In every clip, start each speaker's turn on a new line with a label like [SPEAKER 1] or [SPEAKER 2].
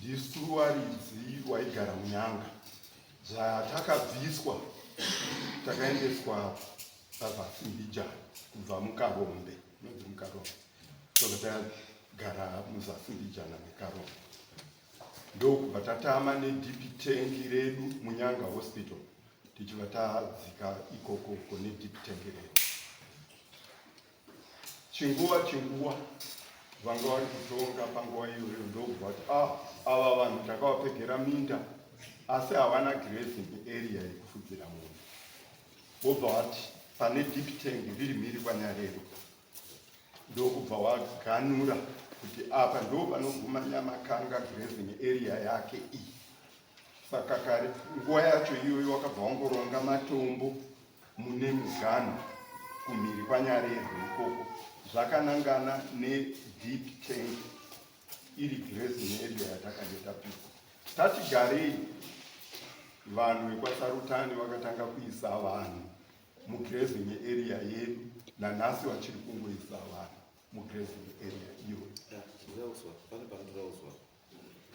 [SPEAKER 1] Ndisu waridzi waigara munyanga. Zvatakabviswa takaendeswa pazasi mbijana kubva muKarombe, inonzi muKarombe. Tobva tagara muzasi mbijana meKarombe. Ndokubva tatama nedip tank redu muNyanga Hospital tichibva tadzika ikoko uko nedip tank redu. Chinguva chinguva vanga vari kutonga panguva iyoyo ndokubva vati ah, ava vanhu takavapegera minda asi havana grazing area yekufudzira mombe. Vobva vati pane deep tank riri mhiri kwaNyarero ndokubva waganura kuti apa ndo panoguma Nyamakanga grazing area yake iyi. Saka kare nguva yacho iyoyo wakabva wangoronga matombo mune muganhu kumhiri kwaNyarerwe ikoko zvakanangana nedeep tank iri grazing area yatakange tapihwa. Tati garei vanhu vekwaSarutani vakatanga kuisa vanhu mugrazing area yedu nanhasi vachiri kungoisa vanhu mugrazing area iyoyo.
[SPEAKER 2] Pane panotoda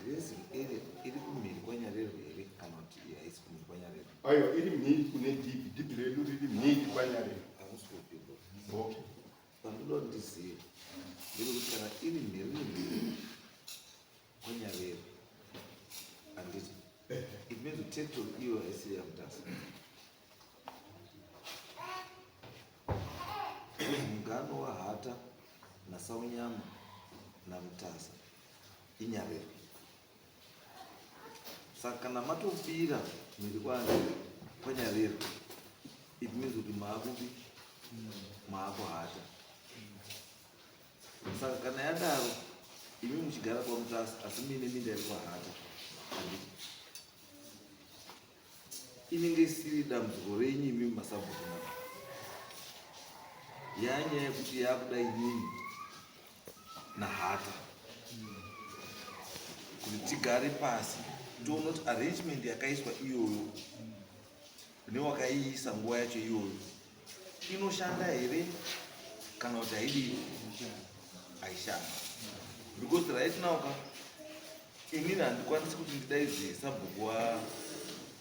[SPEAKER 2] Grazing area iri kumhiri kwaNyarerwe here kana kuti haisi kumhiri kwaNyarerwe?
[SPEAKER 1] Aiwa, iri mhiri kune dhibhi, dhibhi redu riri mhiri kwaNyarerwe.
[SPEAKER 2] Hamusi kupindura.
[SPEAKER 1] Okay.
[SPEAKER 2] Pandoda kuti ndizive ndekuti kana iri mhiri nemhiri kwaNyarerwe handiti it means kuti territory iyo haisiri yaMutasa. Mugano waHata naSaunyama naMutasa iNyarerwe. Saka kana matobira mhiri kwaNyarerwe it means kuti maakupi maakuhata. Saka kana yadaro imi muchigara kwaMutasa asi muine minda iri kwaHata handiti inenge isiri dambudziko renyu imi masabhuku manje yanyaya yekuti yakuda inini nahata kuti tigare pasi toona kuti arrangement yakaiswa iyoyo newakaiisa nguva yacho iyoyo inoshanda here kana kuti haidii haishanda because right now ka inini handikwanisi kuti ndidaidze sabhuku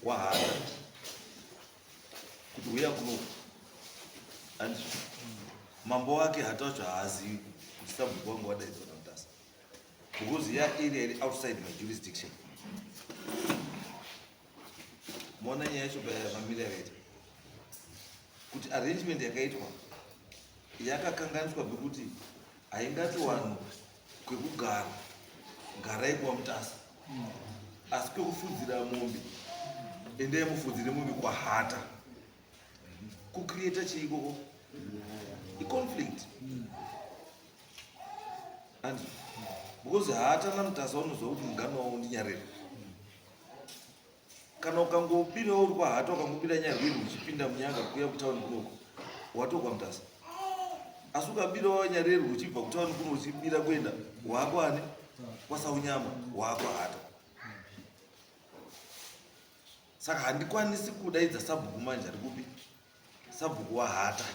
[SPEAKER 2] wahara kuti huya kunoku and mambo wake hata wacho haazivi kuti sabhuku wangu wadaidzwa namutasa because ya area iri outside my jurisdiction. Moona nyaya yacho pamiri yakaita kuti arrangement yakaitwa yakakanganiswa pekuti haingati wanhu kwekugara garai kwaMutasa asi kwekufudzira mombe endai mufudzire mombe kwahata kucreata chiikoko iconflict and because hata naMutasa unoziva kuti mugano wavo ndinyarere kana ukangobirawo uri kwahata ukangobira Nyarwiri uchipinda munyanga kuuya kutauni kunoko watokwa Mutasa asi ukabirawo Nyarerwe uchibva kutauni kuno uchibira kuenda wakwani kwaSaunyama wakwahata. Saka handikwanisi kudaidza sabhuku manje ari kupi sabhuku wahata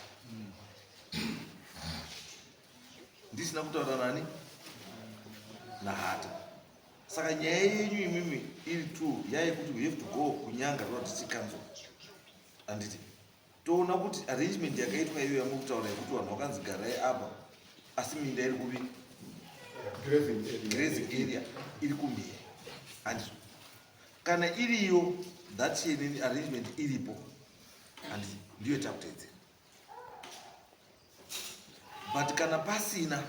[SPEAKER 2] ndisina kutaura nani nahata. Saka nyaya yenyu imimi iri two yayekuti we have to go kunyanga toda district council handiti toona kuti arrangement yakaitwa iyo yamuri kutaura yekuti vanhu vakanzi garai apa asi minda iri kupi grazing area iri kumhiri handizvo kana iriyo that arrangement iripo handiti ndiyo takuteedzera but kana pasina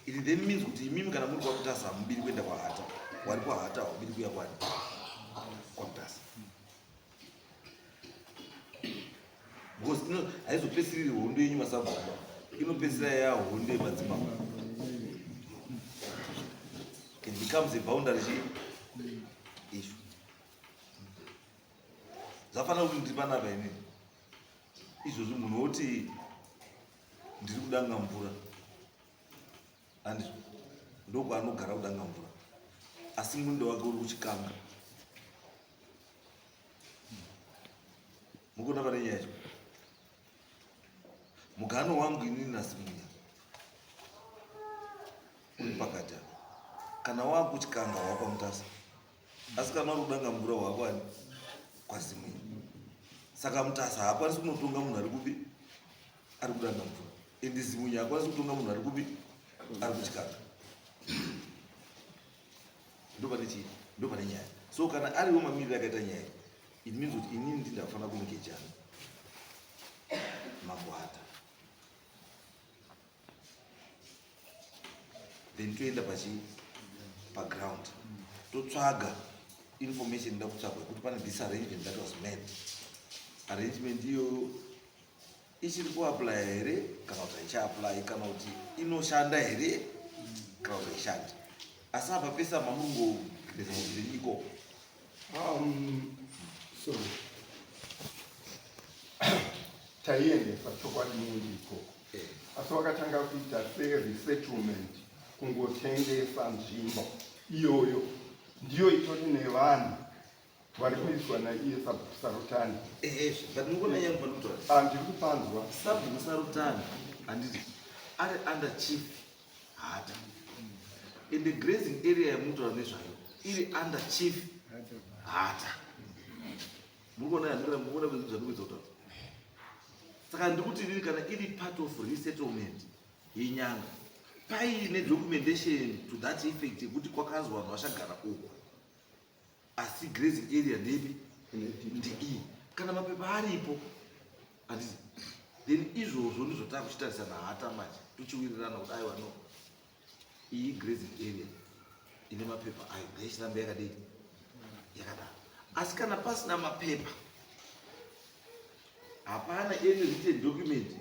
[SPEAKER 2] it then means kuti imimi kana muri kwaMutasa hamubiri kuenda kwahata wari kwahata haubiri kuya kwani kwaMutasa because haizopedzisiriri hondo yenyu masabhuku inopedzisira yahondo yemadzimambo. It becomes a boundary issue. Zvafanira kuti ndiri panapa inini izvozvi munhu woti ndiri kudanga mvura andizvo ndokwaanogara kudanga mvura asi munda wake uri kuchikanga mukuona pane nyaya yacho mugano wangu inini nasimunya uri pakati apa. Kana wakutyanga wakwaMutasa, asi kana uri kudanga mvura wakwani kwaZimunya. Saka Mutasa haakwanisi kunotonga munhu ari kupi, ari kudanga mvura, and Zimunya haakwanisi kutonga munhu ari kupi, ari kutyanga. Ndopane chii, ndopane nyaya. So kana ariwo mamiriro akaita nyaya, it means kuti inini ndindafanira kuengejana Magwata, then toenda pachi paground, totsvaga information ida kutsvagwa yekuti pane this arrangement that was made. Arrangement iyoyo ichiri kuapply here kana kuti haichaapply, kana kuti inoshanda here kana kuti haishandi? Asi apa pese apa murungogeza muviri ikoko.
[SPEAKER 1] Sorry, taiendesa chokwadi mundi ikoko, asi vakatanga kuita seresettlement, kungotengesa nzvimbo iyoyo. Ndiyo itori nevanhu vari kuiswa naiye Sabhuku Sarutani.
[SPEAKER 2] Ehezve, but mukuona yangu pandikutaura.
[SPEAKER 1] Ah, ndiri kupanzwa.
[SPEAKER 2] Sabhuku Sarutani, handiti ari under Chief Hata, and the grazing area yamutaura nezvayo iri under Chief Hata. Muri kuona yandikira, mukuona zvandikuedza kutaura? Saka ndikuti riri kana iri part of resettlement yenyanga, paine documentation to that effect yekuti kwakanzi vanhu vachagara uku, asi grazing area ndepi? Ndeiyi. Kana mapepa aripo, handiti? Then izvozvo ndizvo takuchitarisa naHata manje, tochiwirirana kuti aiwa, no, iyi grazing area ine mapepa ayo, ngaichirambe yakadii, yakadaro. Asi kana pasina mapepa, hapana any written document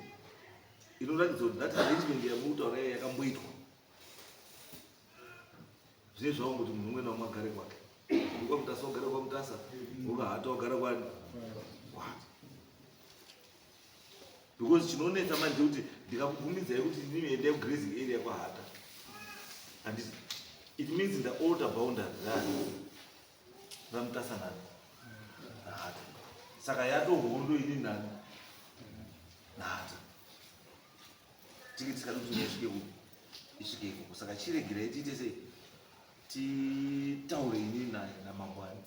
[SPEAKER 2] inoratidza kuti that arrangement yamukutaura iyo yakamboitwa, zvine zvavo kuti munhu umwe naumwe agare kwake. UkwaMutasa ugare kwaMutasa, ukaHata ugare kwani, kwake, because chinonetsa manje kuti ndikakubvumidzai kuti inini endai kugrazing area kwaHata, handiti it means ndaalter boundary rani, raMutasa nani, naHata. Saka yatohondo ini nani, naHata, tinge tisikadi kuti isvike kupi, isvike ikoko. Saka chiregerai tiite sei, titaure ini namambo ani,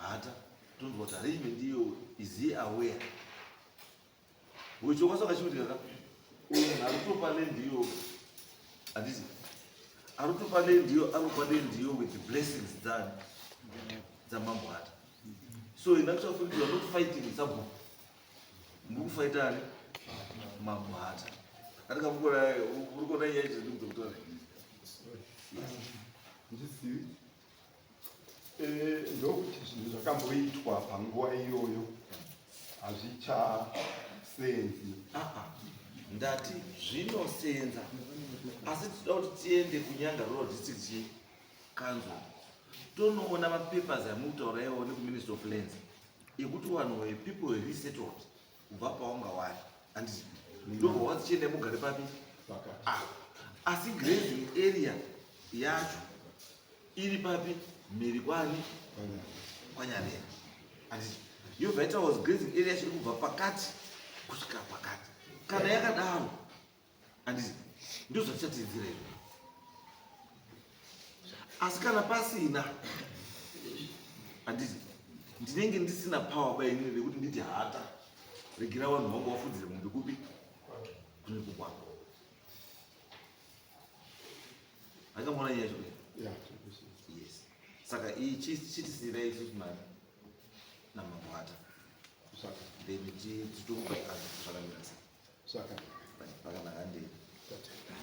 [SPEAKER 2] Hata, tonzwa kuti arrangement iyo, is he aware? Wechokwaso kachiutika ka uyu munhu ari kutopa land iyo, handiti ari kutopa land iyo, ari kupa land iyo with the blessings dzani, dzamambo Hata. So in actual fact you are not fighting sabhuku, muri kufaita ani, mambo Hata. Atikakukona uri kuona nyaya idzo ndikudza kutaura.
[SPEAKER 1] Ndizivi. Ndokuti zvinhu zvakamboitwa panguva iyoyo hazvichasenzi.
[SPEAKER 2] Aa, ndati zvinosenza, asi tinoda kuti tiende kuNyanga Rural District Council, tonoona mapapers amukutaura iwawo nekuMinistry of Lands ekuti vanhu were people were resettled kubva pawanga wari, handiti? Ndobva wadzichienda mugare papi?
[SPEAKER 1] Pakati.
[SPEAKER 2] Ah, asi grazing area yacho iri papi? Mhiri kwani, kwaNyarera, handiti? Yobva ita was grazing area yacho iri kubva pakati kusvika pakati. Kana yakadaro, handiti ndo zvatichatidzira izvo? Asi kana pasina, handiti ndinenge ndisina power bainini rekuti nditi, "Hata, regera vanhu vangu vafudzire mombe kupi, kune kukwako." Akamona nyaya yacho?
[SPEAKER 1] Yeah.
[SPEAKER 2] Yes. Saka iyi chitisirai isusu nani, namambo Hata, then titomupa zvakamira sei. Pakanaka, ndei.
[SPEAKER 1] Tatenda.